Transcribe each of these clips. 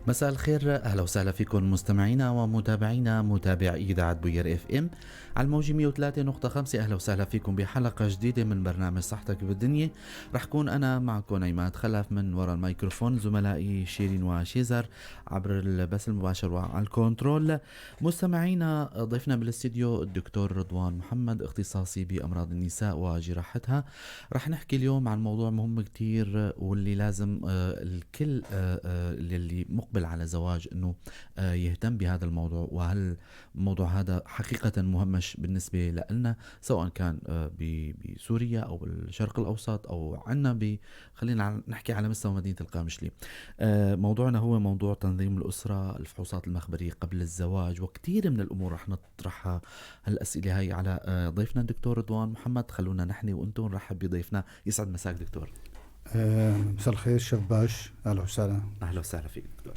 مساء الخير، اهلا وسهلا فيكم مستمعينا ومتابعينا متابعي اذاعة بوير FM على الموجة 103.5. اهلا وسهلا فيكم بحلقة جديدة من برنامج صحتك بالدنيا. رح كون انا معكم عماد خلف من وراء الميكروفون، زملائي شيرين وشيزر عبر البث المباشر وعلى الكنترول. مستمعينا، ضيفنا بالاستديو الدكتور رضوان محمد، اختصاصي بامراض النساء وجراحتها. رح نحكي اليوم عن موضوع مهم كتير واللي لازم الكل اللي مقبل على زواج انه يهتم بهذا الموضوع، وهالموضوع هذا حقيقة مهمش بالنسبة لنا سواء كان بسوريا او بالشرق الاوسط او عندنا خلينا نحكي على مستوى مدينة القامشلي. موضوعنا هو موضوع تنظيم الأسرة، الفحوصات المخبرية قبل الزواج، وكثير من الأمور رح نطرحها هالأسئلة هاي على ضيفنا الدكتور رضوان محمد. خلونا نحن وانتم نرحب بضيفنا. يسعد مساك دكتور. مساء الخير شيف باش، اهلا وسهلا. اهلا وسهلا فيك دكتور.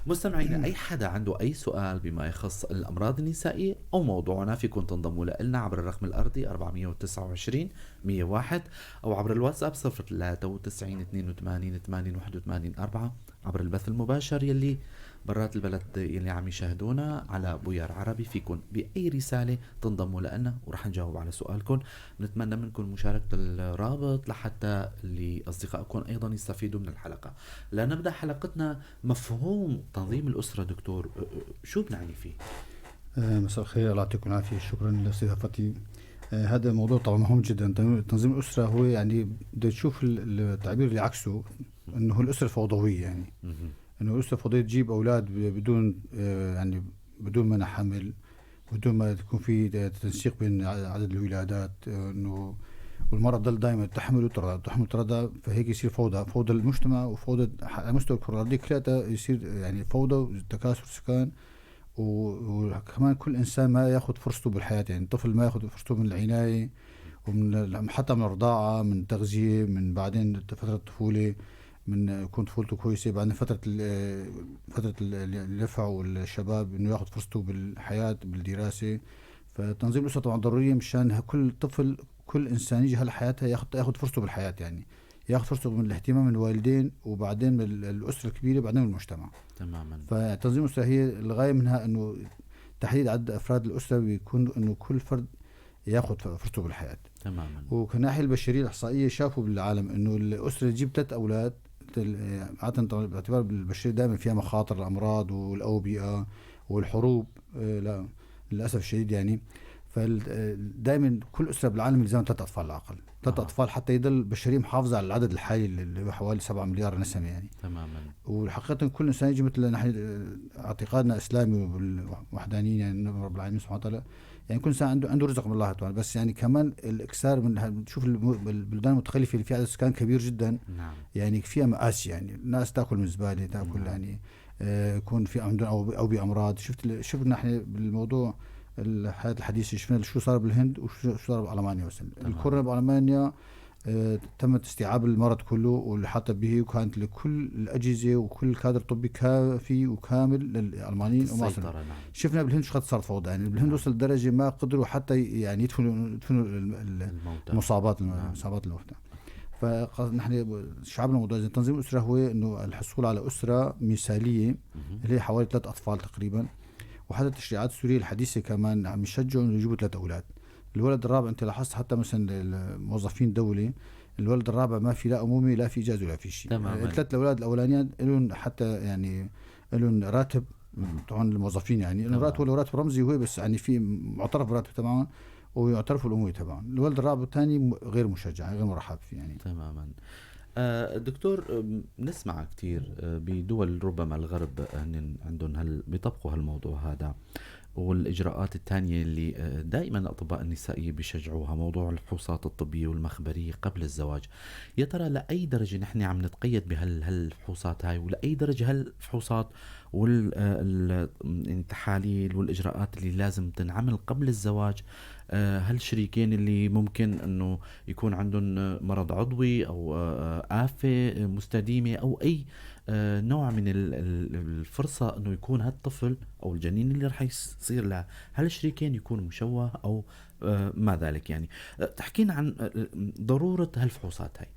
مستمعينا، اي حدا عنده اي سؤال بما يخص الامراض النسائية او موضوعنا فيكم تنضموا لنا عبر الرقم الارضي 429 101 او عبر الواتساب 093 82 80 81 4، عبر البث المباشر يلي برات البلد يلي عم يشاهدونا على بوير عربي. فيكم بأي رسالة تنضموا لنا ورح نجاوب على سؤالكم. نتمنى منكم مشاركة الرابط لحتى اللي أصدقائكم أيضا يستفيدوا من الحلقة. لنبدأ حلقتنا. مفهوم تنظيم الأسرة دكتور، شو بنعني فيه؟ مساء الخير، الله يعطيكم العافية، شكرا لاستضافتي. هذا الموضوع طبعا مهم جدا. تنظيم الأسرة هو يعني بدك تشوف التعبير اللي عكسه، انه هو الأسرة الفوضوية، يعني انه الأسرة الفوضوية تجيب أولاد بدون يعني بدون منع حمل، بدون ما تكون في تنسيق بين عدد الولادات، انه والمرأة تضل دائما تحمل وترضع تحمل وترضع، فهيك يصير فوضى، فوضى المجتمع وفوضى على مستوى الكرة الأرضية كلها، يصير يعني فوضى وتكاثر سكان، وكمان كل إنسان ما ياخذ فرصته بالحياة، يعني الطفل ما ياخذ فرصته من العناية ومن حتى من الرضاعة، من تغذية، من بعدين فترة الطفولة، من يكون طفولته كويسة، بعدين فترة الرفع والشباب، إنه ياخذ فرصته بالحياة بالدراسة. فتنظيم الأسرة طبعا ضرورية مشان كل طفل، كل إنسان يجي هالحياة ياخذ فرصته بالحياة، يعني ياخذ فرصته من الاهتمام من الوالدين وبعدين من الأسرة الكبيرة وبعدين من المجتمع. فتنظيم الأسرة هي الغاية منها إنه تحديد عدد أفراد الأسرة، ويكون إنه كل فرد ياخذ فرصته بالحياة. وكناحية البشرية الإحصائية شافوا بالعالم إنه الأسرة تجيب 3 أولاد، عادة طبعاً باعتبار البشرية دائما فيها مخاطر الأمراض والأوبئة والحروب، لا للأسف الشديد يعني. دائما كل أسرة بالعالم لازم 3 أطفال على الأقل، 3 أطفال حتى يضل البشرية محافظة على العدد الحالي اللي هو حوالي 7 مليار نسمة يعني. والحقيقة كل إنسان يجي مثل نحن، اعتقادنا إسلامي والوحدانيين يعني رب العالمين سبحانه وتعالى، يعني كل إنسان عنده رزق من الله تعالى، بس يعني كمان الإكثار من تشوف البلدان المتخلفة اللي فيها عدد سكان كبير جدا، يعني فيها مآسي، يعني الناس تأكل من زبالة، تأكل يكون في عندهم أو بأمراض. شفنا نحن بالموضوع الحياة الحديثة، شفنا شو صار بالهند وشو صار بألمانيا مثلا. الكورونا بألمانيا، تم استيعاب المرض كله والحاطة به، وكانت لكل الأجهزة وكل الكادر الطبي كافي وكامل للألمانيين وما صار. السيطرة، نعم. شفنا بالهند شو قد صارت فوضى، يعني بالهند وصل لدرجة ما قدروا حتى يعني يدفنوا الموتى. المصابات الموتى. فنحن شعبنا موضوع زين. تنظيم الأسرة هو إنه الحصول على أسرة مثالية اللي هي حوالي 3 أطفال تقريبا. وحتى التشريعات السورية الحديثة كمان عم يشجعوا إنه يجيبوا 3 أولاد. الولد الرابع أنت لاحظت حتى مثلا الموظفين الدولي الولد الرابع ما في لا أمومي لا في إجازة ولا في شيء. الثلاث الأولاد الأولانيين لهم حتى يعني لهم راتب، طبعا الموظفين يعني لهم راتب، ولا راتب رمزي هو، بس يعني في معترف براتب تبعهم ويعترفوا الأمومة تبعهم. الولد الرابع الثاني غير مشجع، غير مرحب فيه يعني. دكتور، نسمع كتير بدول ربما الغرب هن عندهم بيطبقوا هالموضوع هذا والإجراءات الثانية اللي دائما الأطباء النسائية بيشجعوها، موضوع الفحوصات الطبية والمخبرية قبل الزواج. يا ترى لأي درجة نحن عم نتقيد بهالفحوصات هاي، ولأي درجة هالفحوصات التحاليل والإجراءات اللي لازم تنعمل قبل الزواج، هالشريكين اللي ممكن أنه يكون عندهم مرض عضوي أو آفة مستديمة أو أي نوع من الفرصة أنه يكون هالطفل أو الجنين اللي رح يصير له هالشريكين يكون مشوه أو ما ذلك يعني. تحكينا عن ضرورة هالفحوصات هاي.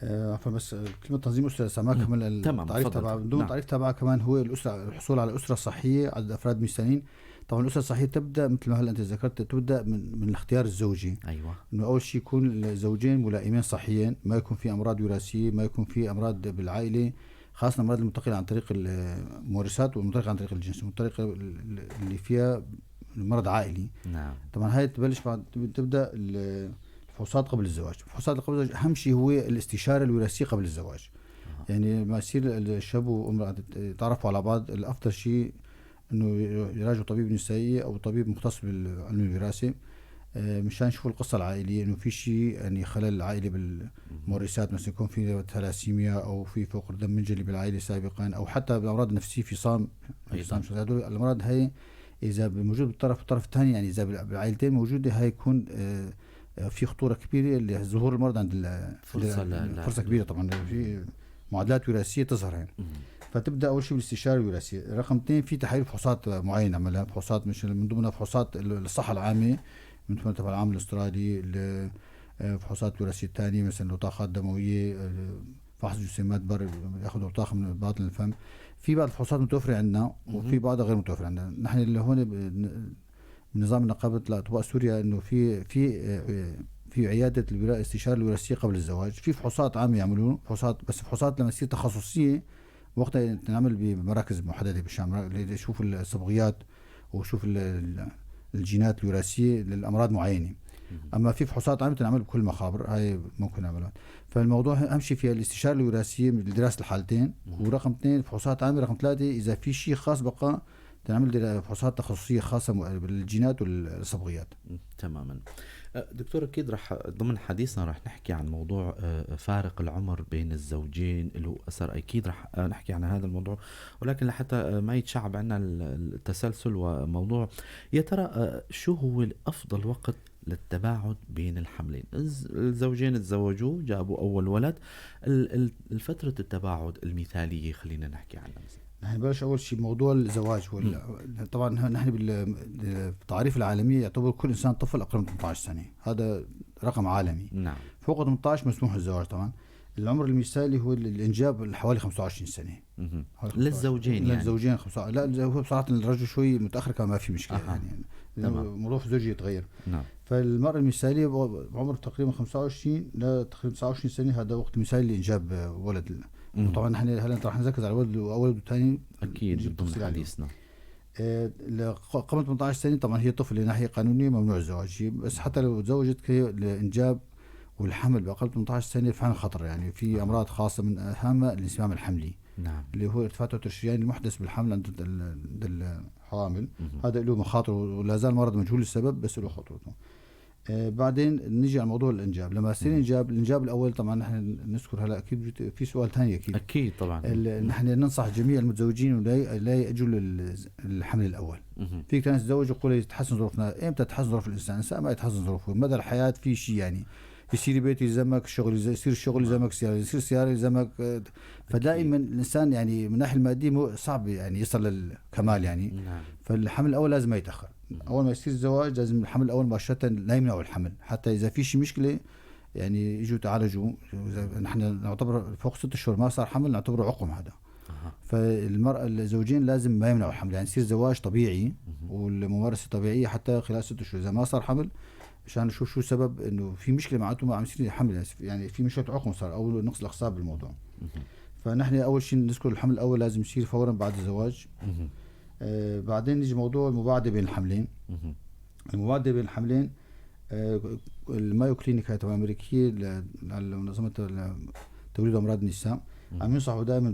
عفوا، بس كلمة تنظيم أسرة ما كمل التعريف تبعها. من ضمن التعريف تبعها كمان هو الأسرة، الحصول على أسرة صحية، عدد أفراد مثاليين. طبعا الأسرة الصحية تبدأ مثل ما هلا أنت ذكرت، تبدأ من الاختيار الزوجي. أيوة. إنه أول شيء يكون الزوجين ملائمين صحيا، ما يكون في أمراض وراثية، ما يكون في أمراض بالعائلة، خاصة الأمراض المنتقلة عن طريق المورثات والمنتقلة عن طريق الجنس، والطريقة اللي فيها مرض عائلي. نعم. طبعا هاي تبلش بعد تبدأ الفحوصات قبل الزواج. الفحوصات قبل الزواج أهم شيء هو الاستشارة الوراثية قبل الزواج. يعني ما يصير الشاب وامرأة يتعرفوا على بعض، الأفضل شيء إنه يراجعوا طبيب نسائي أو طبيب مختص بالعلم الوراثي، مشان يشوفوا القصة العائلية، إنه في شيء يعني خلل عائلي بالمورثات، مثلا يكون في ثلاسيميا أو في فقر دم منجلي بالعائلة سابقا، أو حتى بالأمراض النفسية في صام، في صام. هدول الأمراض هي إذا موجود بالطرف والطرف الثاني، يعني إذا بالعائلتين موجودة، هاي يكون في خطورة كبيرة لظهور المرض عند فرصة كبيرة طبعا في معادلات وراثية تظهر هنا. فتبدأ أول شيء بالاستشارة الوراثية. رقم 2 في تحاليل فحوصات معينة نعملها، فحوصات مش من ضمنها فحوصات الصحة العامة من ضمنها تبع العام الأسترالي، فحوصات الوراثية الثانية مثلا لطاخات دموية، فحص جسيمات بر، ياخذوا لطاخة من باطن الفم. في بعض الفحوصات متوفرة عندنا وفي بعضها غير متوفرة عندنا. نحن اللي هون بنظام نقابة الأطباء سوريا إنه في في في عيادة الاستشارة الوراثية قبل الزواج، في فحوصات عامة يعملون فحوصات، بس فحوصات لما تصير تخصصية وقتها تنعمل بمراكز محددة بالشام، اللي يشوفوا الصبغيات ويشوف الجينات الوراثية للأمراض معينة. أما في فحوصات عامة تنعمل بكل المخابر، هاي ممكن نعملها. فالموضوع أهم شيء فيها الاستشارة الوراثية لدراسة الحالتين، ورقم 2 فحوصات عامة، رقم 3 إذا في شيء خاص بقى تنعمل فحوصات تخصصية خاصة بالجينات والصبغيات. تماما دكتور، أكيد رح ضمن حديثنا رح نحكي عن موضوع فارق العمر بين الزوجين له أثر، أكيد رح نحكي عن هذا الموضوع، ولكن لحتى ما يتشعب عنا التسلسل وموضوع، يا ترى شو هو الأفضل وقت للتباعد بين الحملين؟ الزوجين تزوجوا، جابوا أول ولد، الفترة التباعد المثالية خلينا نحكي عنها. نحن بلش أول شيء موضوع الزواج طبعا نحن بالتعريف العالمي يعتبر كل إنسان طفل أقل من 18 سنة، هذا رقم عالمي. نعم. فوق 18 مسموح الزواج. طبعا العمر المثالي هو الإنجاب حوالي 25 سنة. للزوجين يعني. للزوجين 5. لا هو بصراحة الرجل شوي متأخر كان ما في مشكلة. يعني موضوع الزوجي يتغير. نعم. فالمرأة المثالية بعمر تقريبا 25 ل تقريبا 29 سنة، هذا وقت مثالي لإنجاب ولد. طبعا نحن هلا رح نركز على الولد واول والثاني اكيد ضمن حديثنا. قبل 18 سنة طبعا هي طفله ناحية قانونية ممنوع الزواج، بس حتى لو تزوجت هي الانجاب والحمل باقل 18 سنة فعلا خطر، يعني في امراض خاصة من اهمها الانسمام الحملي. نعم. اللي هو ارتفاع توتر الشريان المحدث بالحمل عند الحوامل. هذا له مخاطر ولا زال مرض مجهول السبب بس له خطورته. بعدين نيجي على موضوع الانجاب. لما يصير الانجاب الاول طبعا نحن نذكر هلا اكيد في سؤال ثاني اكيد طبعا. نحن ننصح جميع المتزوجين لا ياجلوا الحمل الاول. في كان يتزوج يقول يتحسن ظروفنا، امتى تتحسن ظروف الانسان؟ الانسان ما يتحسن ظروفه مدى الحياة، في شيء يعني يصير بيت يلزمك، الشغل يصير الشغل يلزمك، سيارة يصير سيارة يلزمك. فدائما الانسان يعني من الناحية المادية صعب يعني يصل للكمال يعني. نعم. فالحمل الاول لازم ما يتاخر. اول ما يصير الزواج لازم الحمل الاول مباشرة لا يمنعوا الحمل، حتى اذا في شيء مشكلة يعني يجوا تعالجوا. نحن نعتبر فوق 6 اشهر ما صار حمل نعتبره عقم هذا. فالمرأة الزوجين لازم ما يمنعوا الحمل، يعني يصير زواج طبيعي والممارسة طبيعية حتى خلال 6 اشهر. اذا ما صار حمل عشان نشوف شو سبب انه في مشكلة معناته ما عم يصير حمل، يعني في مشكلة عقم صار او نقص الاخصاب بالموضوع. فنحن اول شيء نذكر الحمل الاول لازم يصير فورا بعد الزواج. بعدين نيجي موضوع المباعدة بين الحملين. المباعدة بين الحملين المايو كلينيك هاي تبع الأمريكية على منظمة توليد أمراض النساء عم ينصحوا دائما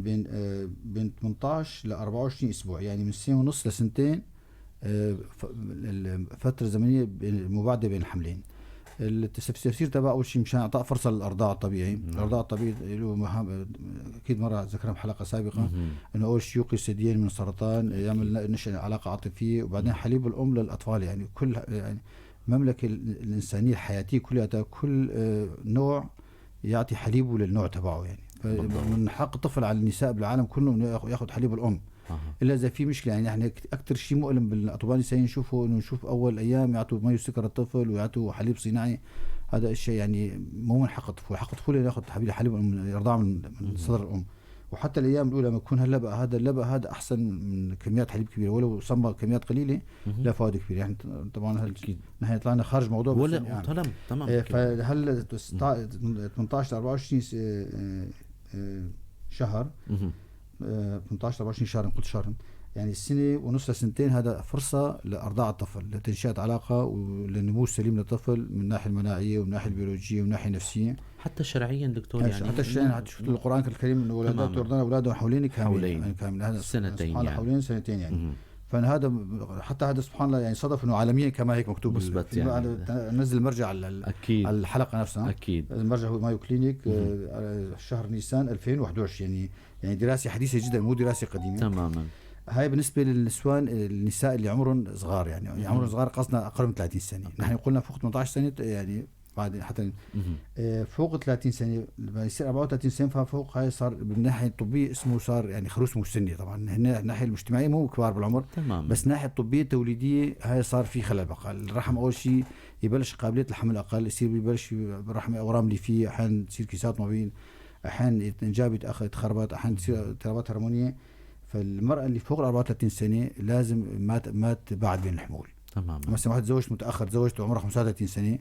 بين 18 ل 24 أسبوع، يعني من سنة ونص لسنتين الفترة الزمنية المباعدة بين الحملين. التفسير تبع أول شيء مشان إعطاء فرصة للأرضاع الطبيعي. الأرضاع الطبيعي له مهام أكيد مرة ذكرنا بحلقة سابقة، إنه أول شيء يقي الثديين من السرطان، يعمل نشأ علاقة عاطفية، وبعدين حليب الأم للأطفال. يعني كل يعني المملكة الإنسانية الحياتية كلها كل نوع يعطي حليبه للنوع تبعه، يعني من حق الطفل على النساء بالعالم كله إنه يأخذ حليب الأم. الا اذا في مشكلة. يعني احنا اكثر شيء مؤلم بالاطباء النسائيين نشوفه انه نشوف اول ايام يعطوا مي سكر الطفل ويعطوا حليب صناعي، هذا الشيء يعني مو من حق الطفولة. حق الطفولة ياخذ حليب يرضع من صدر الام. وحتى الايام الاولى لما يكون هاللبق هذا، اللبق هذا احسن من كميات حليب كبيرة، ولو صمغ كميات قليله لا فوائد كبيرة يعني. طبعا نحن طلعنا خارج موضوع ولا يعني. تمام. فهل 18 ل 24 شهر، 18 24 شهر، قلت شهر يعني سنة ونص لسنتين، هذا فرصة لارضاع الطفل، لتنشئه علاقة وللنمو السليم للطفل من الناحية المناعية ومن الناحية البيولوجية ومن الناحية النفسية. حتى شرعيا دكتور يعني، حتى شرعيا، حتى شفت القران الكريم انه ولادات ترضعن اولادهم حولين كاملين، كاملين هذا سنتين يعني، حولين سنتين يعني. فهذا حتى هذا سبحان الله يعني صدف انه عالميا كما هيك مكتوب مثبت يعني. نزل المرجع على الحلقة نفسها. اكيد المرجع هو مايو كلينيك، شهر نيسان 2021، يعني دراسة حديثه جدا، مو دراسة قديمة. تماما. هاي بالنسبة للنسوان، النساء اللي عمرهم صغار، يعني عمرهم صغار قصدنا اقل من 30 سنة. نحن قلنا فوق 18 سنة يعني بعد حتى فوق 30 سنة، لما يصير 34 سنة فوق، هاي صار بالناحيه الطبية اسمه صار يعني خروس مسنة. طبعا هنا الناحية المجتمعية مو كبار بالعمر. تمام. بس الناحية الطبية التوليديه هاي صار في خلل بقى. الرحم اول شيء يبلش قابلية الحمل اقل، يصير يبلش بالرحم اورام اللي فيه، احيانا تصير كيسات ما بين، احيانا الانجاب يتخربط، احيانا تصير اضطرابات هرمونيه. فالمرأة اللي فوق ال 34 سنة لازم ما تبعد بين الحمول. تمام. مثلا واحد تزوجت متأخر، تزوجت وعمرها 35 سنة،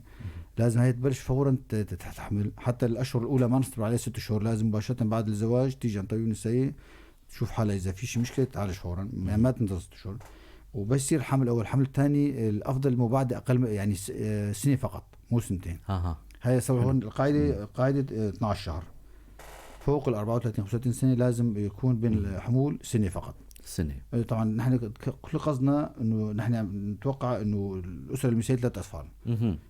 لازم هي تبلش فورا تحمل، حتى الأشهر الأولى ما نصبر عليها 6 شهور، لازم مباشرة بعد الزواج تيجي عند طبيب نسائي تشوف حالها، إذا في شيء مشكلة تعالج فورا، يعني ما تنتظر 6 شهور. وبس يصير الحمل الأول، الحمل الثاني الأفضل مبعد أقل يعني سنة فقط، مو سنتين. هاي صار هون القاعدة، قاعدة 12 شهر. فوق ال 34 35 سنة لازم يكون بين الحمول سنة فقط. سنة. طبعا نحن كل قصدنا انه نحن نتوقع انه الاسرة المثالية 3 اطفال.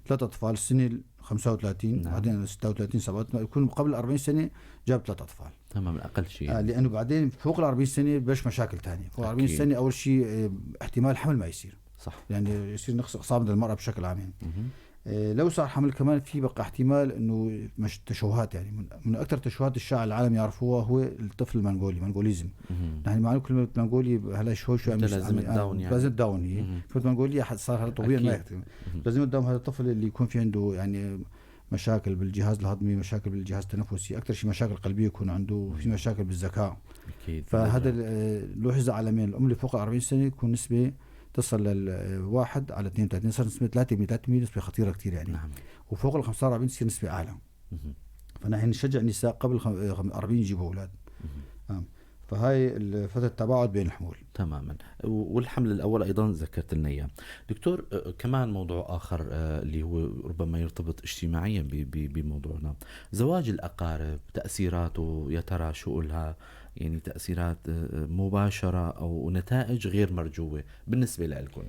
3 اطفال، السنة 35، نعم. بعدين 36، 37، يكون قبل 40 سنة جاب 3 اطفال. تمام، اقل شيء. لانه بعدين فوق ال 40 سنة بلش مشاكل ثانية. فوق 40 سنة اول شيء احتمال حمل ما يصير. صح. يعني يصير نقص اخصاب عند المراة بشكل عام يعني. لو صار حمل كمان في بقى احتمال انه مش تشوهات، يعني من اكثر التشوهات الشائعة العالم يعرفوها هو الطفل المنغولي، mongolism. نحن معلوم كلمة منغولي هلا شوي شوي متلازمة داون، يعني متلازمة داون هي كلمة منغولي صار هلا طبيا ما يكتب. متلازمة داون هذا الطفل اللي يكون في عنده يعني مشاكل بالجهاز الهضمي، مشاكل بالجهاز التنفسي، اكثر شيء مشاكل قلبية يكون عنده، في مشاكل بالذكاء. اكيد. فهذا لوحظ عالميا الام اللي فوق 40 سنة يكون نسبه تصل لل1 على 32، صار نسبة 3%، نسبة خطيرة كثير يعني. نعم. وفوق ال 45 تصير نسبة أعلى. فنحن نشجع النساء قبل 40 يجيبوا أولاد. فهاي فترة التباعد بين الحمول. تماما. والحمل الأول أيضا ذكرت لنا إياه دكتور. كمان موضوع آخر اللي هو ربما يرتبط اجتماعيا بموضوعنا، زواج الأقارب، تأثيراته يا ترى شو لها يعني تأثيرات مباشرة أو نتائج غير مرجوة بالنسبة لكم؟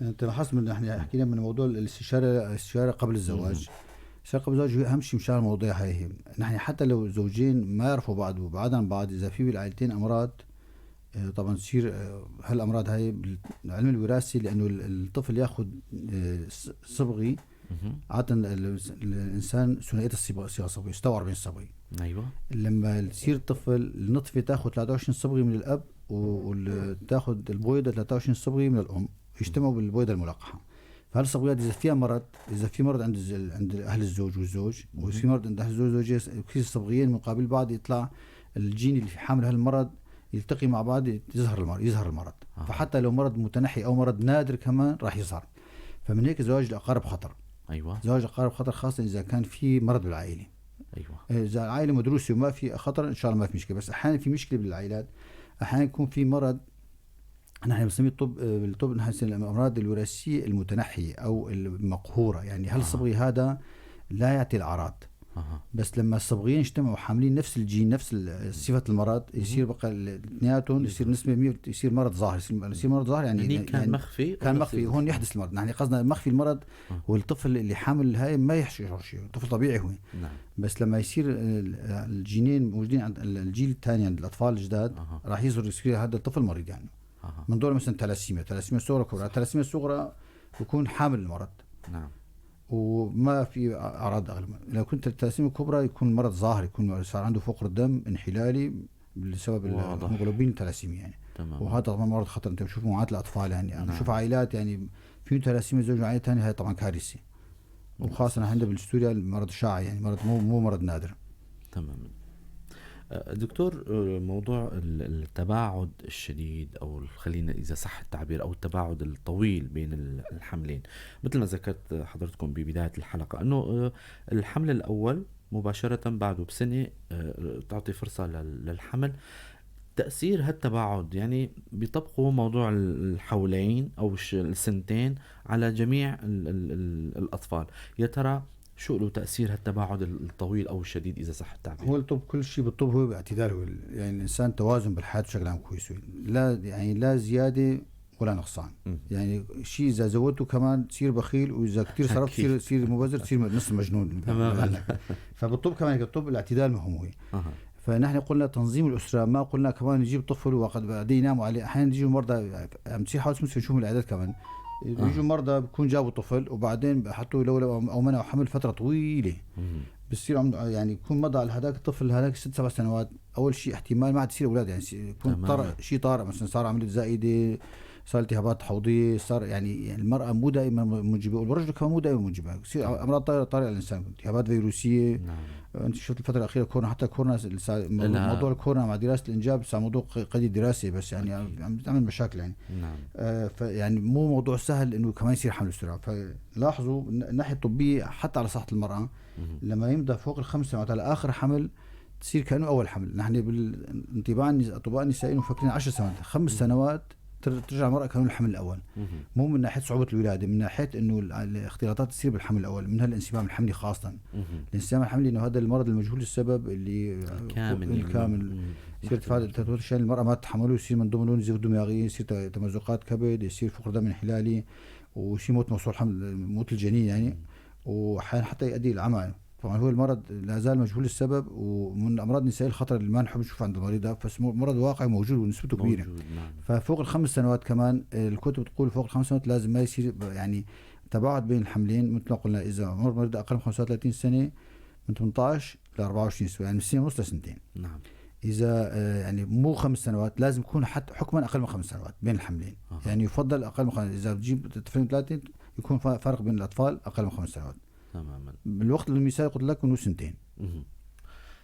أنت لاحظت من نحن حكينا من موضوع الاستشارة قبل الزواج. الاستشارة قبل الزواج هي أهم شيء مشان المواضيع هاي هي. نحن حتى لو زوجين ما يعرفوا بعض وبعد عن بعض، إذا في بالعائلتين أمراض، طبعا تصير هالأمراض هاي بالعلم الوراثي، لأنه الطفل يأخذ صبغي. عادة الإنسان ثنائية الصبغة، 46 صبغي. ايوه. لما يصير الطفل النطفة تاخذ 23 صبغي من الاب وتاخذ البويضة 23 صبغي من الام، يجتمعوا بالبويضه الملقحه. فهالصبغيات اذا فيها مرض، اذا في مرض عند اهل الزوج والزوج، وفي مرض عند اهل الزوج والزوجة، كثير صبغيين مقابل بعض، يطلع الجين اللي حامل هالمرض يلتقي مع بعض، يظهر المرض. فحتى لو مرض متنحي او مرض نادر كمان راح يظهر. فمن هيك زواج الاقارب خطر. ايوه. زواج الاقارب خطر، خاصة اذا كان في مرض بالعائلة. ايوه. اذا العائلة مدروسة وما في خطر ان شاء الله ما في مشكلة، بس احيانا في مشكلة بالعائلات، احيانا يكون في مرض نحن بنسميه الطب بالطب نحن بنسميه الامراض الوراثية المتنحيه او المقهوره، يعني هل الصبغي هذا لا يعطي الاعراض. بس لما الصبغيين اجتمعوا حاملين نفس الجين نفس صفة المرض، يصير بقى اثنيناتهم يصير نسبه 100، يصير مرض ظاهر، يصير مرض ظاهر يعني كان يعني مخفي، كان مخفي، هون يحدث المرض. نحن قصدنا مخفي المرض، والطفل اللي حامل هاي ما يشعر شيء، طفل طبيعي هو. نعم. بس لما يصير الجينين موجودين عند الجيل الثاني عند الاطفال الجداد، راح يظهر يصير هذا الطفل مريض يعني. من دول مثلا تلاسيميا الصغرى كبرى، التلاسيميا الصغرى بيكون حامل المرض. نعم. وما في اعراض اغلب. لو كنت التلاسيميا الكبرى يكون مرض ظاهر، يكون صار عنده فقر دم انحلالي بسبب الهيموغلوبين التلاسيميا يعني. تمام. وهذا طبعا مرض خطر، انت بتشوف معاناة الاطفال يعني. انا بشوف عائلات يعني في تلاسيميا زوج وعائلة ثانية، هاي طبعا كارثة. وخاصة عندنا بالسوريا المرض شائع، يعني مرض مو مرض نادر. تماما. دكتور، موضوع التباعد الشديد او خلينا اذا صح التعبير او التباعد الطويل بين الحملين، مثل ما ذكرت حضرتكم ببداية الحلقة انه الحمل الاول مباشرة بعده بسنة تعطي فرصة للحمل. تأثير هالتباعد يعني بيطبقوا موضوع الحولين أو السنتين على جميع ال ال ال الأطفال، يا ترى شو له تأثير هالتباعد الطويل أو الشديد إذا صح التعبير؟ هو الطب كل شيء بالطب هو باعتدال، هو يعني الإنسان توازن بالحياة بشكل عام كويس، لا يعني لا زيادة ولا نقصان. يعني شيء إذا زودته كمان تصير بخيل، وإذا كثير صرفت تصير مبذر، تصير نص مجنون. تماما. فبالطب كمان الطب الاعتدال مهم هو. فنحن قلنا تنظيم الأسرة، ما قلنا كمان نجيب طفل وقد بعدين يناموا عليه. أحيانا يجوا مرضى عم تصير حوادث نشوف العيادات كمان، يجوا مرضى بكون جابوا طفل وبعدين حطوا لولب أو منعوا حمل فترة طويلة، بصير عم يعني يكون مضى على هذاك الطفل هذاك 6-7 سنوات. أول شيء احتمال ما عاد تصير أولاد، يعني يكون طارئ شيء طارئ، مثلا صار عملية زائدة، صار التهابات حوضية، صار يعني المرأة مو دائما منجبة والرجل كمان مو دائما منجبة، يصير أمراض طارئة على الإنسان، التهابات فيروسية. نعم. أنت شفت الفترة الأخيرة كورونا، حتى كورونا موضوع الكورونا مع دراسة الإنجاب صار موضوع قضية دراسة، بس يعني عم تعمل مشاكل يعني. نعم. فيعني مو موضوع سهل إنه كمان يصير حمل بسرعة. فلاحظوا الناحية الطبية حتى على صحة المرأة لما يمضى فوق 5 سنوات على آخر حمل تصير كأنه أول حمل. نحن بالانطباع الأطباء النسائيين مفكرين 10 سنوات، 5 سنوات ترجع المرأة كانوا الحمل الأول. مو من ناحية صعوبة الولادة، من ناحية إنه الاختلاطات تصير بالحمل الأول، منها الانسمام الحملي خاصة. الانسمام الحملي إنه هذا المرض المجهول السبب اللي الكامل يصير تفاعل المرأة ما تتحمله، يصير من ضمنه نزيف دماغي، يصير تمزقات كبد، يصير فقر دم انحلالي، ويصير موت موصول حمل، موت الجنين يعني، وأحيانا حتى يؤدي العمى. طبعا هو المرض لا زال مجهول السبب ومن الامراض النسائية الخطر اللي ما نحب نشوفه عند المريضة، بس مرض واقعي موجود ونسبته كبيرة. نعم. ففوق 5 سنوات كمان الكتب تقول فوق 5 سنوات لازم ما يصير يعني تباعد بين الحملين، مثل ما قلنا اذا عمر المريض اقل من 35 سنة من 18 ل 24 سنة، يعني من سنة ونص لسنتين. نعم. اذا يعني مو 5 سنوات لازم يكون حتى حكما اقل من 5 سنوات بين الحملين. يعني يفضل اقل من 5، اذا بتجيب طفلين 3 يكون فرق بين الاطفال اقل من 5 سنوات. تماما. بالوقت المثالي قلت لك انه 2 سنين.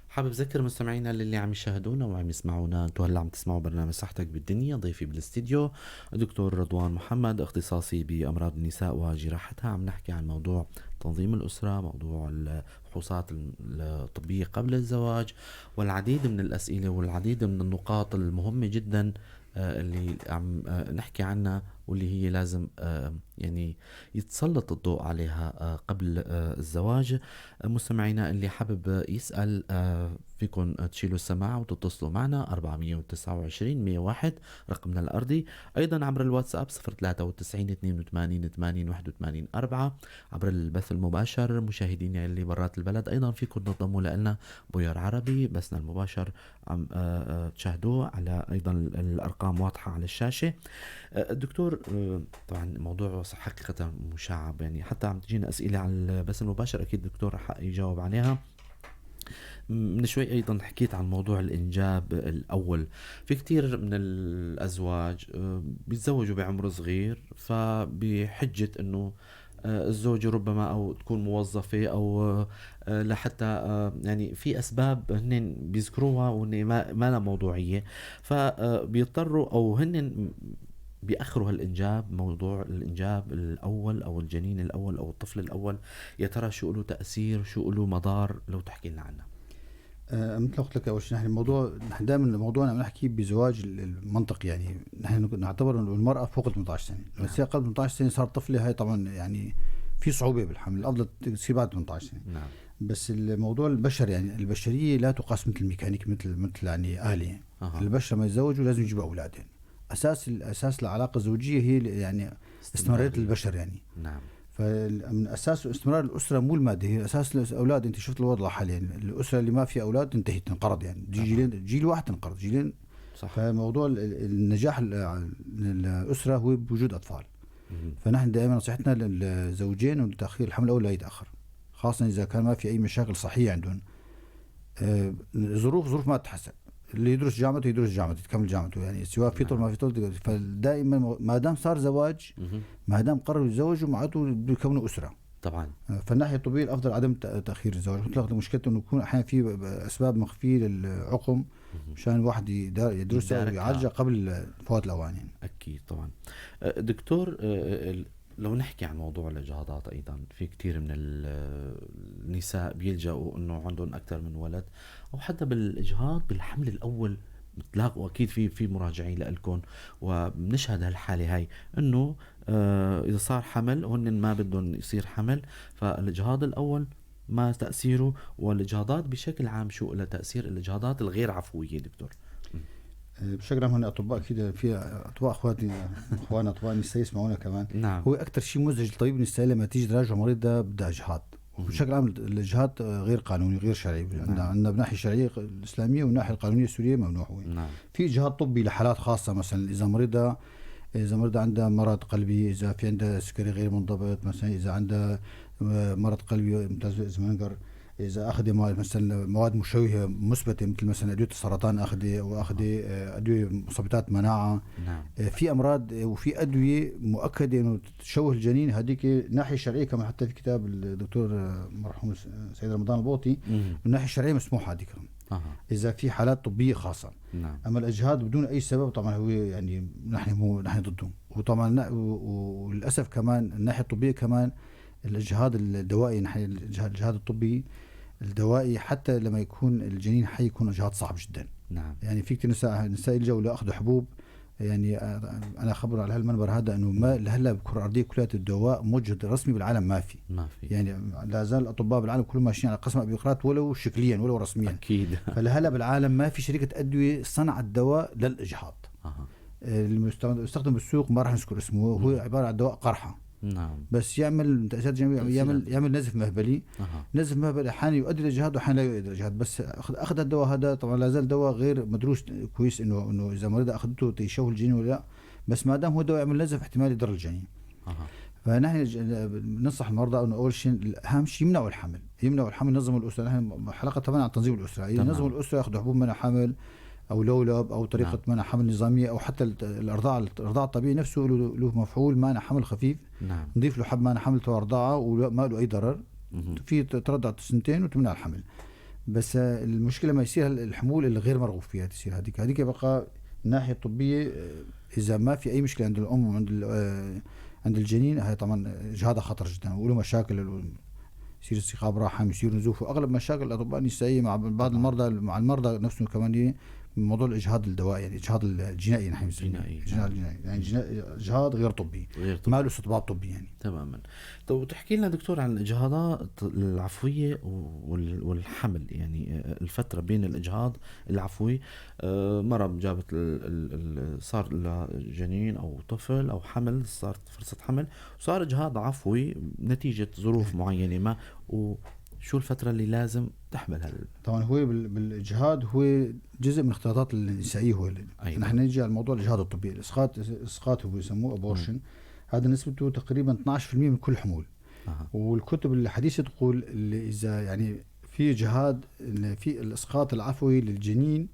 حابب ذكر مستمعينا اللي عم يشاهدونا وعم يسمعونا، انتم هلا عم تسمعوا برنامج صحتك بالدنيا، ضيفي بالاستديو الدكتور رضوان محمد، اختصاصي بامراض النساء وجراحتها. عم نحكي عن موضوع تنظيم الاسرة، موضوع الفحوصات الطبية قبل الزواج، والعديد من الاسئلة والعديد من النقاط المهمة جدا اللي عم نحكي عنها واللي هي لازم يعني يتسلط الضوء عليها قبل الزواج. مستمعينا اللي حابب يسأل فيكم تشيلوا السماعة وتتصلوا معنا 429 101 رقمنا الأرضي، أيضا عبر الواتساب 093 82 80 81 4، عبر البث المباشر مشاهدينا اللي برات البلد أيضا فيكم تنضموا لنا بوير عربي بثنا المباشر عم تشاهدوه على أيضا الأرقام واضحة على الشاشة. الدكتور طبعا موضوع حقيقة مشعب، يعني حتى عم تجينا أسئلة على البث المباشر أكيد الدكتور رح يجاوب عليها. من شوي أيضا حكيت عن موضوع الإنجاب الأول، في كتير من الأزواج بيتزوجوا بعمر صغير، فبحجة أنه الزوجة ربما أو تكون موظفة أو لحتى يعني في أسباب هن بيذكروها وهن ما لها موضوعية، فبيضطروا أو هن بيأخروا هالإنجاب، موضوع الإنجاب الأول أو الجنين الأول أو الطفل الأول. يا ترى شو له تأثير، شو له مضار، لو تحكي لنا عنه. مثل ما قلت لك أول شيء، نحن الموضوع نحن دائما موضوعنا عم نحكي بزواج المنطق، يعني نحن نعتبر إنه المرأة فوق 18 سنة، لما تصير قبل 18 سنة صار طفلة هاي طبعا يعني في صعوبة بالحمل، الأفضل تصير بعد 18 سنة. نعم. بس الموضوع البشر يعني البشرية لا تقاس مثل الميكانيك، مثل يعني آلة. البشر ما يتزوجوا لازم يجيبوا أولاد، يعني أساس العلاقة الزوجية هي يعني استمرارية البشر يعني. نعم. فمن أساس استمرار الأسرة مو المادة، هي أساس الأولاد. أنت شفت الوضع حاليا، الأسرة اللي ما فيها أولاد تنتهي تنقرض، يعني جيلين، جيل واحد تنقرض جيلين. صح. فموضوع النجاح الأسرة هو بوجود أطفال. فنحن دائما نصيحتنا للزوجين أن تأخير الحمل الأول لا يتأخر، خاصة إذا كان ما في أي مشاكل صحية عندهم. ظروف ما تتحسن، اللي يدرس جامعته يدرس جامعته يكمل جامعته، يعني سواء في طول ما في طول. فدائما ما دام صار زواج، ما دام قرروا يتزوجوا معناته بيكونوا أسرة. طبعا. فالناحيه الطبية الافضل عدم تاخير الزواج. مطلق مشكلته انه يكون احيانا في اسباب مخفية للعقم مشان الواحد يدرسها ويعالجها قبل فوات الاوان يعني. اكيد طبعا. دكتور، لو نحكي عن موضوع الاجهاضات ايضا، في كثير من النساء بيلجأوا انه عندهم اكثر من ولد، او حتى بالاجهاض بالحمل الاول بتلاقوا اكيد في مراجعين لكم، وبنشهد هالحالة هاي انه اذا صار حمل هن ما بدهم يصير حمل، فالاجهاض الاول ما تاثيره، والاجهاضات بشكل عام شو لها تاثير الاجهاضات الغير عفوية دكتور؟ بشكل عام هن اطباء، اكيد في اطباء اخواتي اخواننا اطباء النساء يسمعونا كمان. نعم. هو اكثر شيء مزعج للطبيب النسائي لما تيجي تراجع مريض ده بدها اجهاض، وبشكل عام الاجهاض غير قانوني غير شرعي. نعم. عندنا بالناحيه الشرعية الاسلامية والناحية القانونية السورية ممنوع هو. نعم. في اجهاض طبي لحالات خاصة، مثلا اذا مريضه عندها مرض قلبي، اذا في عندها سكري غير منضبط مثلا، اذا عندها مرض قلبي متلازمة إيزمانجر، اذا اخذ مثلا مواد مشوهة مثبتة مثل مثلا ادوية السرطان اخذ، واخذ ادوية مثبطات مناعة. نعم. في امراض وفي ادوية مؤكدة انه تشوه الجنين، هذيك ناحية شرعية كما حتى في كتاب الدكتور مرحوم سيد رمضان البوطي، من الناحية الشرعية مسموحة هذيك. اذا في حالات طبية خاصة. نعم. اما الاجهاض بدون اي سبب طبعا هو يعني نحن مو نحن ضده. وطبعا وللاسف كمان الناحية الطبية كمان الاجهاض الدوائي، نحن الاجهاض الطبي الدوائي حتى لما يكون الجنين حي يكون اجهاض صعب جدا. نعم. يعني في كثير نساء يلجأوا لاخذ حبوب، يعني انا خبر على هالمنبر هذا انه ما لهلا بالكرة الارضية كلها الدواء موجود رسمي بالعالم ما في. ما في. يعني لا زال الاطباء بالعالم كلهم ماشيين على قسم ابيقراط ولو شكليا ولو رسميا. اكيد. فلهلا بالعالم ما في شركة ادوية صنعت دواء للاجهاض. المستخدم بالسوق ما راح نذكر اسمه، هو عبارة عن دواء قرحة. نعم. بس يعمل تأثيرات جانبية، يعمل نزف مهبلي. نزف مهبلي احيانا يؤدي للاجهاض واحيانا لا يؤدي للاجهاض، بس اخذ الدواء هذا طبعا لا زال دواء غير مدروس كويس انه اذا مريض اخذته تيشوه الجنين ولا لا، بس ما دام هو دواء يعمل نزف احتمال يضر الجنين. فنحن ننصح المرضى انه اول شيء اهم شيء يمنعوا الحمل، يمنعوا الحمل، ينظموا الاسرة. نحن حلقة طبعا عن تنظيم الاسرة، ينظموا الاسرة، ياخذوا حبوب منع حمل او لولب او طريقه. نعم. منع حمل نظامية، او حتى الارضاع الطبيعي نفسه له مفعول مانع حمل خفيف. نعم. نضيف له حب مانع حمل تبع رضاعه وما له اي ضرر. في ترضع سنتين وتمنع الحمل. بس المشكلة ما يصير الحمول اللي غير مرغوب فيها تصير هذيك بقى الناحية الطبية اذا ما في اي مشكلة عند الام وعند عند الجنين، هي طبعا اجهاضها خطر جدا وله مشاكل، يصير التقاب رحم، يصير نزوف، واغلب مشاكل الاطباء النسائية مع بعض المرضى، مع المرضى نفسهم كمان موضوع الاجهاض الدوائي، يعني الاجهاض الجنائي نحن بنسميه الجنائي، يعني اجهاض غير طبي، غير طبي، ما له استطباب طبي يعني. تماما. طب تحكي لنا دكتور عن الاجهاضات العفوية والحمل، يعني الفترة بين الاجهاض العفوي، مرة جابت صار لها جنين او طفل او حمل، صارت فرصة حمل، صار اجهاض عفوي نتيجة ظروف معينة ما، وشو الفترة اللي لازم تحمل هال؟ طبعا هو بالاجهاض هو جزء من الاختلاطات النسائية هو. أيوة. نحن نيجي على الموضوع الاجهاض الطبي، الاسقاط هو يسموه abortion، هذا نسبته تقريبا 12% من كل حمول. والكتب الحديثة تقول اللي اذا يعني في اجهاض، في الاسقاط العفوي للجنين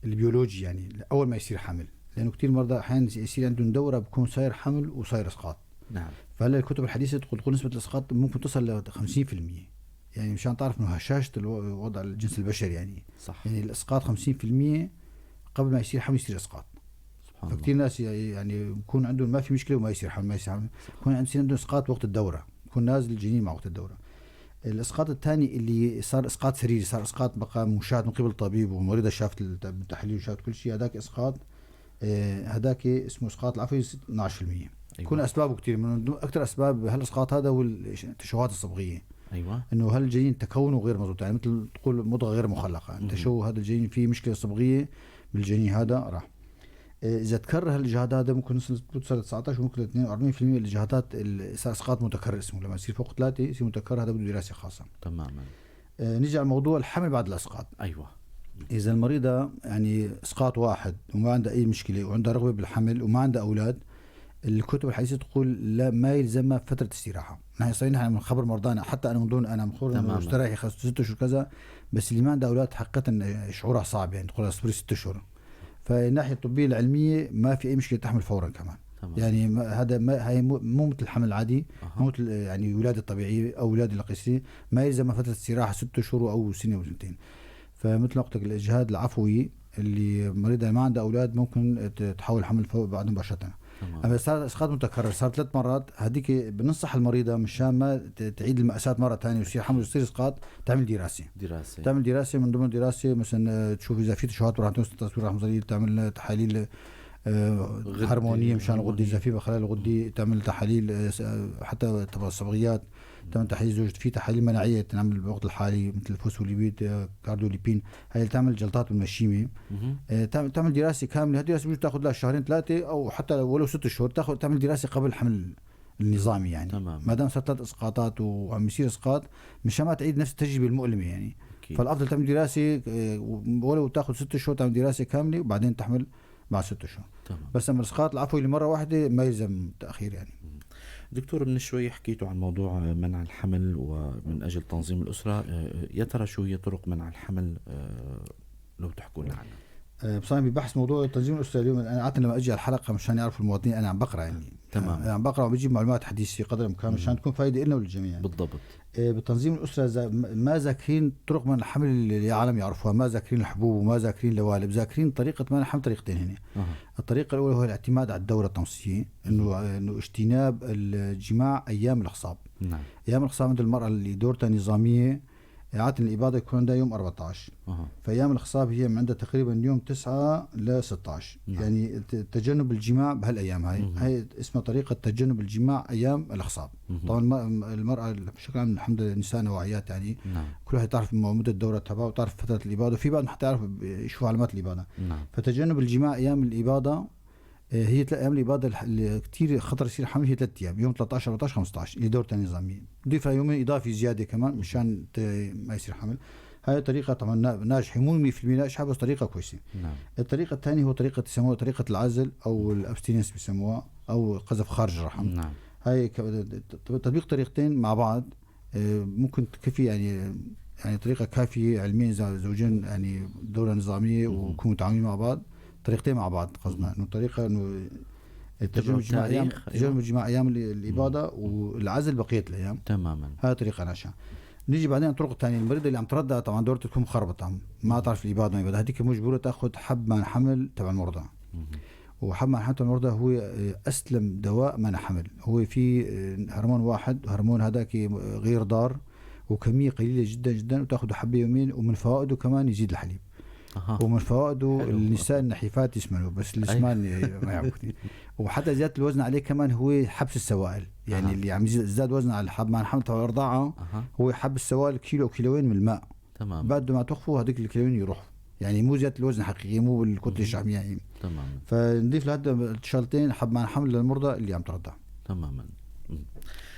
البيولوجي، يعني اول ما يصير حمل، لانه كثير مرضى احيانا يصير عندهم دوره بكون صاير حمل وصاير اسقاط. نعم. فهلا الكتب الحديثة تقول نسبه الاسقاط ممكن تصل ل 50%، يعني مشان تعرف انه هشاشة وضع الجنس البشري يعني. صح. يعني الاسقاط 50% قبل ما يصير حمل يصير اسقاط. سبحان الله. فكتير ناس يعني بكون عندهم ما في مشكلة وما يصير حمل، ما يصير حمل، بكون عندهم اسقاط وقت الدورة، بكون نازل الجنين مع وقت الدورة. الاسقاط الثاني اللي صار اسقاط سريري، صار اسقاط بقى مشاهد من قبل الطبيب ومريضه شافت التحليل وشافت كل شيء، هذاك اسقاط، هذاك اسمه اسقاط العفوي 12%. أيوة. يكون اسبابه كثير، من اكثر اسباب هالاسقاط هذا هو التشوهات الصبغيه. أيوة. انه هالجنين تكونه غير مضبوط، يعني مثل تقول مضغة غير مخلقة، تشوه هذا الجنين فيه مشكلة صبغيه بالجنين هذا راح. اذا تكرر هالاجهاض هذا ممكن توصل 19 وممكن 42% الاجهاضات اسقاط متكرر اسمه، لما يصير فوق 3 يصير متكرر، هذا بده دراسة خاصة. تماما. نيجي على موضوع الحمل بعد الاسقاط. ايوه. اذا المريضة يعني اسقاط واحد وما عندها اي مشكلة وعندها رغبة بالحمل وما عندها اولاد، الكتب الحديثة تقول لا، ما يلزمها فترة استراحة. نحن صحيح نحن من خبر مرضانا، حتى انا من دون انا مخور مستريح 6 اشهر كذا، بس اللي ما عنده اولاد حقيقة شعورها صعب، يعني تقول اصبري 6 اشهر. فالناحيه الطبية العلمية ما في اي مشكلة تحمل فورا كمان. يعني هذا ما هي مو مثل الحمل العادي، مو مثل يعني ولاده طبيعية او ولاده القيصريه، ما يلزم فترة استراحة 6 اشهر او سنة او سنتين. فمثل ما قلت لك، الاجهاض العفوي اللي مريضه ما عندها اولاد ممكن تحول حمل فوق بعد مباشره. اما صار اسقاط متكرر، صار 3 مرات، هذيك بننصح المريضة مشان ما تعيد المأساة مرة ثانية ويصير حمل ويصير اسقاط، تعمل دراسه. دراسه. تعمل دراسه، من ضمن الدراسة مثلا تشوف اذا في تشوهات بالرحم، تصوير رحم صغير، تعمل تحاليل هرمونيه مشان الغدة، اذا في بخلايا الغدة، تعمل تحاليل حتى تبع الصبغيات، تعمل تحاليل زوج، في تحاليل مناعية تنعمل بالوقت الحالي مثل الفوسفوليبيد، cardiolipine، هاي اللي تعمل جلطات بالمشيمه. تعمل دراسة كامله. هذه الدراسة بجوز تاخذ لها شهرين ثلاثة او حتى ولو 6 شهور، تاخذ تعمل دراسة قبل الحمل النظامي يعني. ما دام صار 3 اسقاطات وعم يصير اسقاط، مشان ما تعيد نفس التجربة المؤلمة يعني. فالافضل تعمل دراسه، ولو تاخذ 6 شهور، تعمل دراسة كاملة وبعدين تحمل بعد 6 شهور. بس اما الاسقاط العفوي لمره واحدة ما يلزم تاخير يعني. دكتور، من شوي حكيتوا عن موضوع منع الحمل ومن اجل تنظيم الاسره، يا ترى شو هي طرق منع الحمل لو تحكوا لنا عنها؟ بصراحة ببحث موضوع تنظيم الاسرة اليوم، انا عادة لما اجي على الحلقة مشان يعرفوا المواطنين انا عم بقرا يعني. انا عم بقرا وبجيب معلومات حديثه قدر الامكان مشان تكون فائدة لنا وللجميع يعني. بتنظيم الاسرة ما ذاكرين طرق منع الحمل اللي العالم يعرفوها، ما ذاكرين الحبوب وما ذاكرين اللوالب، ذاكرين طريقه منع الحمل طريقتين هنا. الطريقة الاولى هو الاعتماد على الدورة التمصيصيه، انه اجتناب الجماع ايام الخصاب. ايام الخصاب عند المراة اللي دورتها نظاميه، عادة الإباضة يكون عندها يوم 14. فأيام الخصاب هي من عندها تقريبا يوم 9 ل 16. يعني تجنب الجماع بهالأيام هاي. هاي اسمها طريقة تجنب الجماع أيام الخصاب. طبعا المرأة بشكل عام الحمد لله نساء واعيات يعني. كل واحد تعرف مدة الدورة تبعها وتعرف فترة الإباضة، وفي بعض حتى يعرف يشوفوا علامات الإباضة. فتجنب الجماع أيام الإباضة، هي ايام الاباضة اللي كثير خطر يصير حمل هي 3 ايام، يوم 13، 14، 15، اللي دورتها نظاميه، ضيفها يومين اضافي زيادة كمان مشان ما يصير حمل. هاي طريقه طبعا ناجحه، مو 100% ناجحة بس طريقه كويسه. الطريقة الثانية هو طريقه يسموها طريقه العزل او ال abstinence بيسموها، او قذف خارج الرحم. هاي تطبيق طريقتين مع بعض ممكن تكفي يعني طريقه كافيه علميا اذا زوجين يعني دوره نظامية ويكونوا متعاونين مع بعض. طريقتين مع بعض، قصدنا انه طريقه انه التجنب الجماع ايام التاريخ، أيوة. تجنب الجماع ايام الاباضة والعزل بقية الايام. هذه طريقه ناجحه. نيجي بعدين الطرق الثانيه، المريض اللي عم ترضع طبعا دورته تكون مخربطه، ما تعرف الاباضة ما الاباضة، هذيك مجبوره تاخذ حب منع حمل تبع المرضى. وحب منع حمل تبع المرضى هو اسلم دواء منع حمل، هو في هرمون واحد، هرمون هذاك غير ضار وكمية قليله جدا جدا، وتاخذ حبه يومين، ومن فوائده كمان يزيد الحليب. ومن فوائده النساء النحيفات يسمنوا، بس السمان ما يعرفوا كثير. وحتى زيادة الوزن عليه كمان هو حبس السوائل يعني. اللي عم يزداد وزنه على الحب منع حمل تبع الرضاعة هو حبس السوائل كيلو كيلوين من الماء. بعد ما توقفوا هذيك الكيلوين يروحوا، يعني مو زيادة الوزن حقيقيه، مو بالكتله الشحميه يعني. فنضيف لهذا الشغلتين، حب منع حمل للمرضى اللي عم ترضع.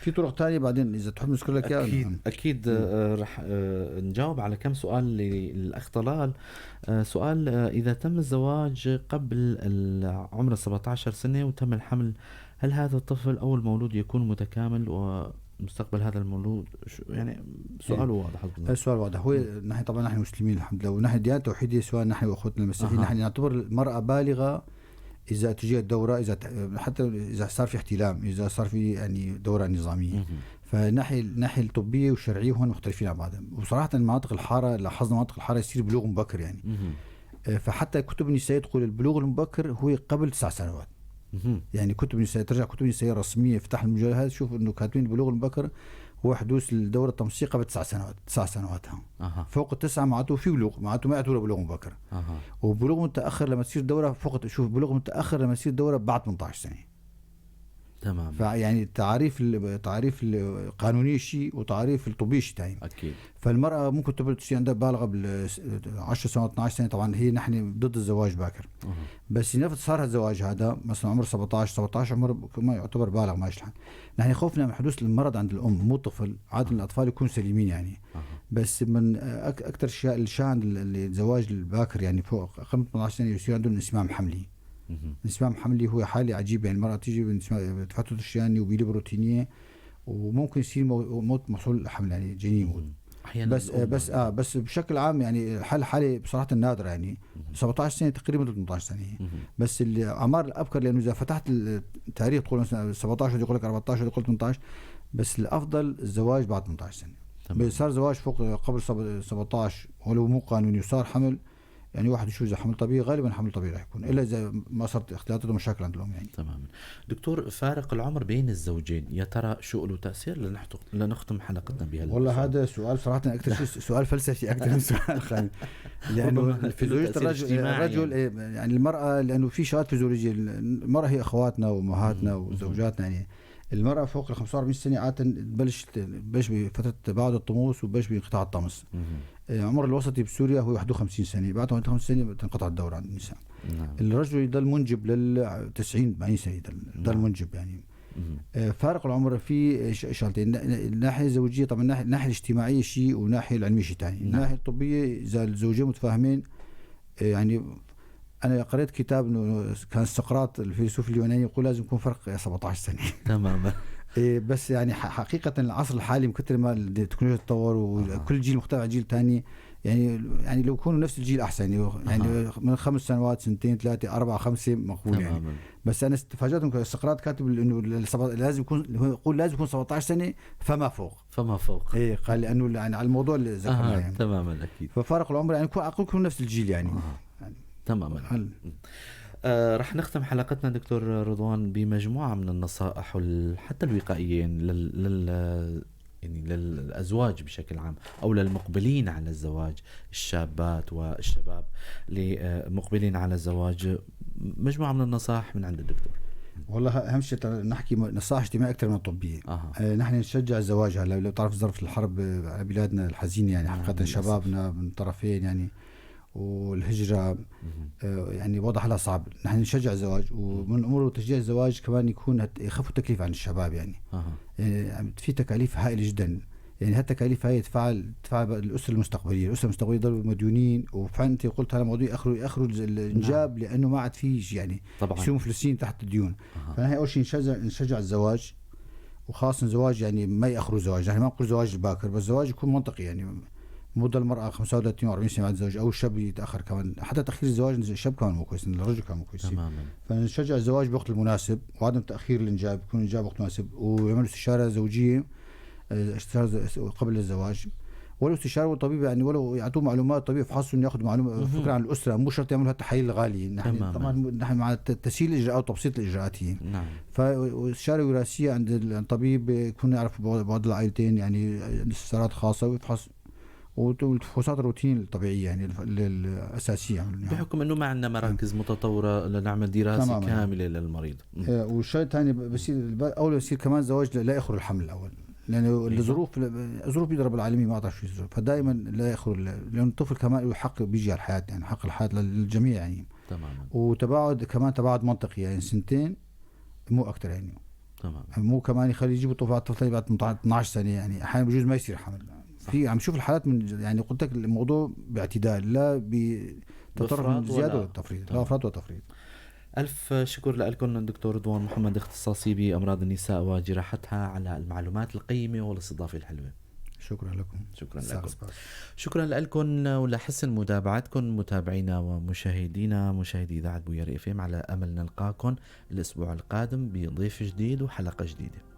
في طرق ثانية بعدين اذا تحب نذكر لك اياها. اكيد اكيد، رح نجاوب على كم سؤال للاخ طلال. سؤال اذا تم الزواج قبل عمر 17 سنة وتم الحمل، هل هذا الطفل او المولود يكون متكامل ومستقبل هذا المولود يعني سؤاله واضح أظن. السؤال واضح. هو نحن طبعا نحن مسلمين الحمد لله، ونحن ديانة توحيدية سواء نحن واخوتنا المسيحيين. نحن نعتبر المرأة بالغة إذا تجي الدورة، إذا حتى إذا صار في احتلام، إذا صار في يعني دورة نظامية. فالناحية الناحية الطبية والشرعية هون مختلفين عن بعض. وصراحة المناطق الحارة، لاحظنا مناطق الحارة يصير بلوغ مبكر يعني. فحتى كتب النساء تقول البلوغ المبكر هو قبل 9 سنوات. يعني كتب النساء، ترجع كتب النساء الرسمية، افتح المجلدات شوف انه كاتبين البلوغ المبكر هو حدوث الدورة التمصيصية قبل 9 سنوات، 9 سنوات ها. فوق التسعة معناته في بلوغ، معناته ما يعتبر بلوغ مبكر. وبلوغ متأخر لما تصير دورة فوق، شوف، بلوغ متأخر لما تصير دورة بعد 18 سنة. فيعني التعاريف القانونية شيء وتعاريف الطبية شيء ثاني. فالمرأة ممكن تبلغ تصير عندها بالغة بال 10 سنوات، 12 سنة. طبعا هي نحن ضد الزواج باكر. بس نفس صار الزواج هذا مثلا عمر 17، 17 عمر ما يعتبر بالغ، ما يشلحن. نحن خوفنا من حدوث المرض عند الام مو الطفل، عادة الاطفال يكونوا سليمين يعني. بس من اكثر الشيء الشائع عند الزواج الباكر يعني فوق اقل من 18 سنة يصير عندهم انسمام حملي. انسمام حملي هو حالة عجيبة، يعني المرأة تيجي بتفتت الشياني وبيلي بروتينية وممكن يصير موت محصول الحمل، يعني جنين يموت. احيانا بس بس بس بشكل عام يعني حالة بصراحة النادرة يعني 17 سنة تقريبا 18 سنة. بس الاعمار الابكر، لانه اذا فتحت التاريخ تقول مثلا 17 يقول لك 14 يقول 18، بس الافضل الزواج بعد 18 سنة. تمام. صار زواج فوق قبل 17 ولو مو قانوني وصار حمل، يعني واحد يشوف اذا حمل طبيعي، غالبا حمل طبيعي رح يكون، الا اذا ما صارت اختلاطات ومشاكل عند الام يعني. تماما. دكتور، فارق العمر بين الزوجين يا ترى شو له تاثير؟ لنختم حلقتنا بهذا. والله هذا سؤال صراحة اكثر شيء سؤال فلسفي اكثر من سؤال خاني، لانه فيزيولوجيا الرجل يعني المراة، لانه في شغلات فيزيولوجيه، المراة هي اخواتنا وامهاتنا وزوجاتنا يعني. المرأة فوق ال 45 سنة عادة تبلش بفترة تباعد الطموس وبلش بانقطاع الطمس. عمر الوسطي بسوريا هو 51 سنة، بعد 51 سنة تنقطع الدورة عند النساء. نعم. الرجل يضل منجب لل 90 80 سنة يضل منجب يعني. فارق العمر في شغلتين، الناحية الزوجية طبعا، الناحية الاجتماعية شيء والناحية العلمية شيء ثاني. نعم. الناحية الطبية إذا الزوجين متفاهمين، يعني أنا قريت كتاب إنه كان سقراط الفيلسوف اليوناني يقول لازم يكون فرق 17 سنة. تماما. بس يعني حقيقة العصر الحالي من كثر ما التكنولوجيا تتطور وكل جيل مختلف عن جيل ثاني، يعني لو يكونوا نفس الجيل أحسن يعني من 5 سنوات، 2 3 4 5 مقبول يعني. بس أنا تفاجأت إنه سقراط كاتب إنه لازم يكون، هو يقول لازم يكون 17 سنة فما فوق. فما فوق. إيه، قال لأنه يعني على الموضوع اللي ذكرناه يعني. تماما أكيد. ففارق العمر يعني يكون نفس الجيل يعني. تماما. رح نختم حلقتنا دكتور رضوان بمجموعة من النصائح حتى الوقائيين يعني للأزواج بشكل عام أو للمقبلين على الزواج، الشابات والشباب اللي مقبلين على الزواج، مجموعة من النصائح من عند الدكتور. والله أهم شيء نحكي نصائح اجتماعية أكثر من الطبية. نحن نشجع الزواج هلا، لو تعرف ظرف الحرب على بلادنا الحزينة يعني حقيقة شبابنا من طرفين يعني، والهجرة يعني وضع لها صعب. نحن نشجع الزواج، ومن أمور تشجيع الزواج كمان يكون يخفوا التكليف عن الشباب يعني. يعني في تكاليف هائلة جدا يعني، هالتكاليف هاي تفعل الأسرة المستقبلية، الأسرة المستقبلية يضلوا مديونين. وفعلا أنت قلت هذا الموضوع يأخروا الإنجاب. نعم. لأنه ما عاد فيه يعني يصيروا مفلسين تحت الديون. فنحن أول شيء نشجع الزواج، وخاصة الزواج يعني ما يأخروا الزواج، نحن ما نقول زواج الباكر، بس الزواج يكون منطقي يعني، مو ضل المرأة 35 و40 سنة بعد الزواج، أو الشاب يتأخر كمان، حتى تأخير الزواج الشاب كمان مو كويس، الرجل كمان مو كويس. تماما. فنشجع الزواج بوقت المناسب وعدم تأخير الإنجاب، يكون الإنجاب وقت مناسب، ويعملوا استشارة زوجية، استشارة قبل الزواج، ولو استشارة والطبيب يعني، ولو يعطوه معلومات طبيب يفحصوا إنه ياخذ معلومة فكرة عن الأسرة، مو شرط يعملوا هالتحاليل الغالية. نحن طبعا نحن مع تسهيل الإجراءات وتبسيط الإجراءات هي. نعم. فاستشارة وراثية عند الطبيب يكون يعرف بعض العائلتين يعني، استشارات خاصة ويفحص، والفحوصات الروتين الطبيعية يعني الأساسية يعني. بحكم أنه ما عندنا مراكز متطورة لنعمل دراسة تماماً كاملة للمريض. والشيء الثاني بصير أول بصير كمان زواج لا يأخر الحمل الأول، لأنه الظروف بيضرب العالمية ما أعرف شو الظروف، فدائما لا يأخر، لأن الطفل كمان له حق بيجي على الحياة يعني، حق الحياة للجميع يعني. تماما. وتباعد كمان تباعد منطقي يعني 2 مو أكثر يعني. تماما. مو كمان يخلي يجيبوا طفل بعد 12 سنة يعني، أحيانا بجوز ما يصير حمل. في عم شوف الحالات من يعني قلت لك الموضوع باعتدال، لا بتطرف زيادة ولا تفريط، لا افراط ولا تفريط. ألف شكر لكم دكتور رضوان محمد، اختصاصي بأمراض النساء وجراحتها، على المعلومات القيمة والاستضافة الحلوة. شكرا لكم. شكرا لكم. شكرا لكم ولحسن متابعتكم متابعينا ومشاهدينا مشاهدي إذاعة بوير FM، على أمل نلقاكم الأسبوع القادم بضيف جديد وحلقة جديدة.